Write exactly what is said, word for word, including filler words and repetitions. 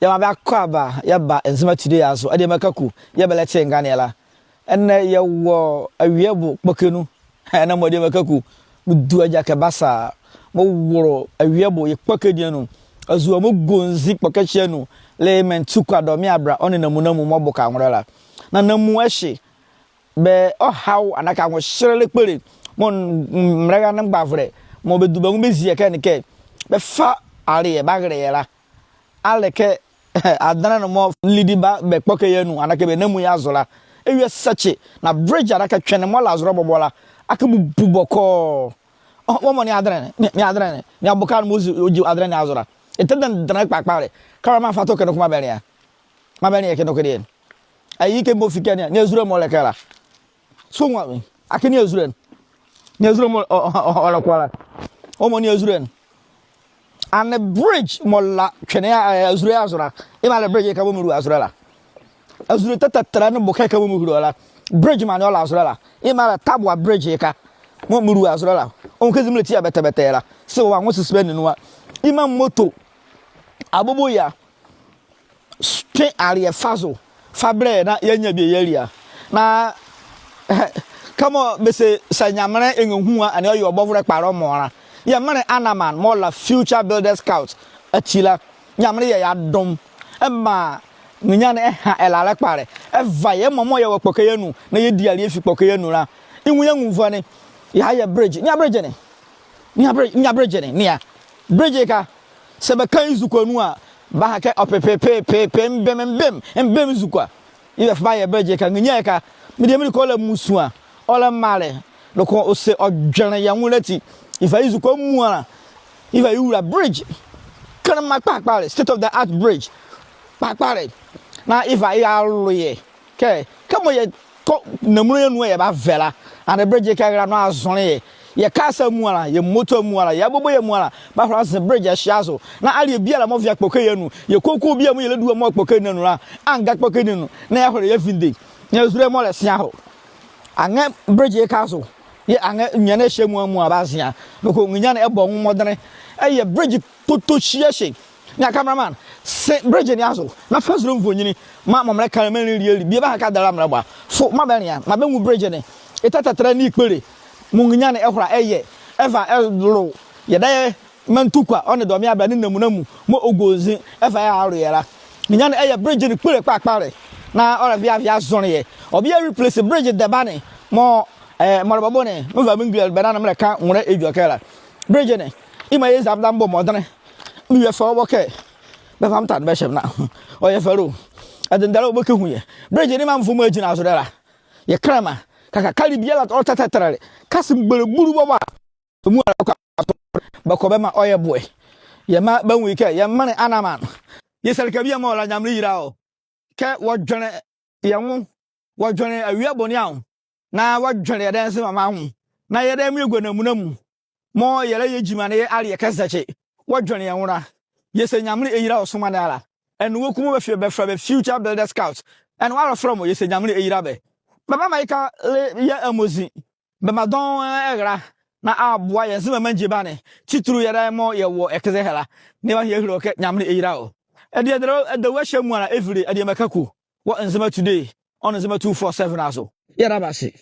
Yɛmaa bɛ akwaaba, yɛba Nzema Today azo. Adiema Kaku, yɛɛ bɛlɛte nganeɛ la. Ɛnɛ yɛwɔ Awiebo kpɔkɛ nu. Ɛnɛ mɔ Adiema Kaku, medu agyakɛ basaa, mewolo Awiebo ye kpɔkɛ ne anu. Azua mɔɔ go nzi kpɔkɛ ɛhye anu, le Mantukwa, Domeabra, ɔ nee Namunamu mɔɔ boka nwolɛ la. Na Namu ɛhye, bɛ ɔhaw anaa kɛ anwohyelelɛ kpole mɔɔ mraalɛ nee mgbavolɛ mɔɔ bɛdu bɛ nwo bɛzi yɛ ɛkɛ ne kɛ bɛfa aleɛ bɛarɛlɛ yɛ la. A le kɛ adenle ne mɔɔ lidi ba bɛ kpɔkɛ ye anu anaa kɛ bɛ Namu ye azo la, ɛwie sɛkye na bridge anaa kɛ twene mɔɔ la zolɛ bɔbɔ la akɛbubu bɔkɔɔ. Ɔ, wɔmɔ nea adenle ne, nea, nea adenle ne, nea boka ne mɔɔ zi, ɔgyi adenle ne azo la. Ɛtɛ dendenle kpakpalɛ. Cameraman, fa tɔ ɛkɛ noko maa bɛnlea. Maa bɛnlea ɛkɛ noko deɛ. Ayi kɛ mɔɔ fi ɛkɛ ne a, nea azule mɔɔ le ɛkɛ la. So nwa me. Akee nea azule ne. Nea azule mɔɔ ɔ, ɔ, ɔ, ɔlɛkɔ la. Wɔmɔ nea azule ne. Ɛnee bridge mɔɔ la twene a, ɛ, azule ye azo la. Yemɔ a le bridge ɛhye mɔɔ melu azolɛ la. Azule tɛtɛtɛlɛ nee boka ɛhye mɔɔ mehulo la. Bridge mɔɔ ɛnee ɔla azolɛ la. Yemɔ a le Taboa bridge ɛhye mɔɔ melu azolɛ la. Ɔnwu kɛ zi melɛ ti a bɛtɛbɛtɛ la. Se wɔ anwo sisi bɛ ne nu a. Yemɔ a moto. Aboboyaa. Twe aleɛ fa zo, fa bɛlɛ na yɛanyia bie yɛalia. Na, kɛmɔ bɛse, saa Nyamenle ɛnrɛhu a, ɛnee ɔyɛ ɔ bɔvolɛ kpalɛ ɔmɔ la. Yɛ menle Anaman, mɔɔ la Future Builder Scout ati la. Nyamenle yɛ ye adom. Ɛmaa nrenyia ne ɛha ɛlalɛ kpalɛ. Ɛva yɛmɔ mɔɔ yɛwɔ kpɔkɛ ye anu, na yɛdi aleɛ fi kpɔkɛ ye anu la. Yɛ nwo yɛ anwunvɔne, yɛayɛ bridge. Nea bridge ne. Nea bridge, nea bridge ne, nea. Bridge ɛhye, saa bɛka ye ezukoa nu a, bɛaha kɛ ɔpepepepepe, mbem, mbem, mbem ezukoa. Yɛɛ bɛfa bɛayɛ bridge ɛhye, nrenyia ɛhye, mediema ne kɛ ɔlɛ musua, ɔlɛ mraalɛ, noko ɔse ɔdwenle yɛ nwo la ati, yɛfa ye ezukoa muala, yɛva yɛwula bridge, kɛnlɛma kpakpalɛ, state of the art bridge, kpakpalɛ, na yɛva yɛalo yɛ. Kɛ, kɛmɔ yɛkɔ Namunamu ye anu a yɛbavɛ la, ɛnee bridge ɛhye ɛra nɔa azonle yɛ. Yɛ cars amuala, yɛ moto amuala, yɛ aboboyaa amuala, bɛahola aze bridge ɛhye azo. Na aleɛ biala mɔɔ vea kpɔkɛ ye anu, yɛ koko biala mɔɔ yɛlɛdua mɔɔ kpɔkɛ ne anu la, anrɛa kpɔkɛ ne anu, na yɛahole yɛavinde. Nea azule mɔɔ lɛ se aho. Anrɛɛ bridge ɛhye azo. Yɛɛ anrɛɛ nrenyia ne ɛhye amuala amuala bɛazea. Noko nrenyia ne ɛbɔ ɔ nwo mɔdenle. Ɛyɛ bridge kpotohyi ɛhye. Nea cameraman, se bridge ne azo, na fa zolɛ nvoninli, maa mɔɔ melɛka la menli lieli, bie bɛaha kɛ adenle la melɛbɔ a. Fo, maa bɛnlea, maa bɛnwu bridge ne. Ye tɛtɛtɛlɛ nee ye kpole, mɔɔ nrenyia ne ɛhola ɛyɛ, ɛva ɛlo, yɛdayɛ Mantukwa, ɔ nee Domeabra nee Namunamu, mɔɔ ɔgo nzi, ɛva ɛalo yɛ la. Nrenyia ne ɛyɛ bridge ne kpole kpakpalɛ, na ɔlɛveavea azonle yɛ. Ɔbie replace bridge dɛba ne, mɔɔ, eh, mɔɔ le bɔbɔ ne, meva me English bɛ na ne melɛka nwolɛ edwɛkɛ la. Bridge ne, yemɔ a yɛzi a meda mebɔ mɔdenle. Mewie fɛlɛ wɔ kɛ, bɛva me tane bɛhyɛ me na. Ɔyɛ fɛlɛ o. Ɛdenle dɛnlɛ wɔbakɛhu yɛ. Bridge ne yemɔ a mefo mɔɔ agyinla azolɛ la. Yɛ kɛnlɛma. Kɛkala biala ɔlɛ tɛtɛtɛlɛ. Kase mgbole bulu bɔbɔ a. Ɔmuala kɔ azo. Bɛkɔ bɛmaa ɔyɛ boɛ. Yɛmaa bɛnwu ye kɛ, yɛ menle Anaman. Yɛse ɛleka bie mɔɔ ɔla Nyamenle ɛyila ɔ. Kɛ wɔdwenle yɛ nwo, wɔdwenle Awiebo ne anwo, na wɔdwenle yɛdayɛ Nzemama anwo, na yɛdayɛ mɔɔ yɛgua Namunamu, mɔɔ yɛlɛyɛ gyima nee yɛ aleɛ kɛzɛkye, wɔdwenle yɛ nwo la, yɛse Nyamenle ɛyila ɔ somaa ne ala. Ɛnee wɔku mɔɔ bɛfɛlɛ bɛ Future Builder Scout, ɛnee wɔ alɔfolɛ mɔ yɛse Nyamenle ɛyila bɛ. Bɛbamaa yɛka le yɛ amozi. Bɛmaa dɔɔnwo ɛra na aboa yɛ Nzema maangyie bane, titili yɛdayɛ mɔɔ yɛwɔ ɛke zɛhae la, na yɛbaha yɛahile wɔ kɛ Nyamenle ɛyila ɔ. Ɛdeɛ dɛlɛ, ɛdawɔ ɛhye amuala ɛvile Adiema Kaku wɔ Nzema Today, ɔ nee Nzema two four seven azo. Yɛda bɛ ase.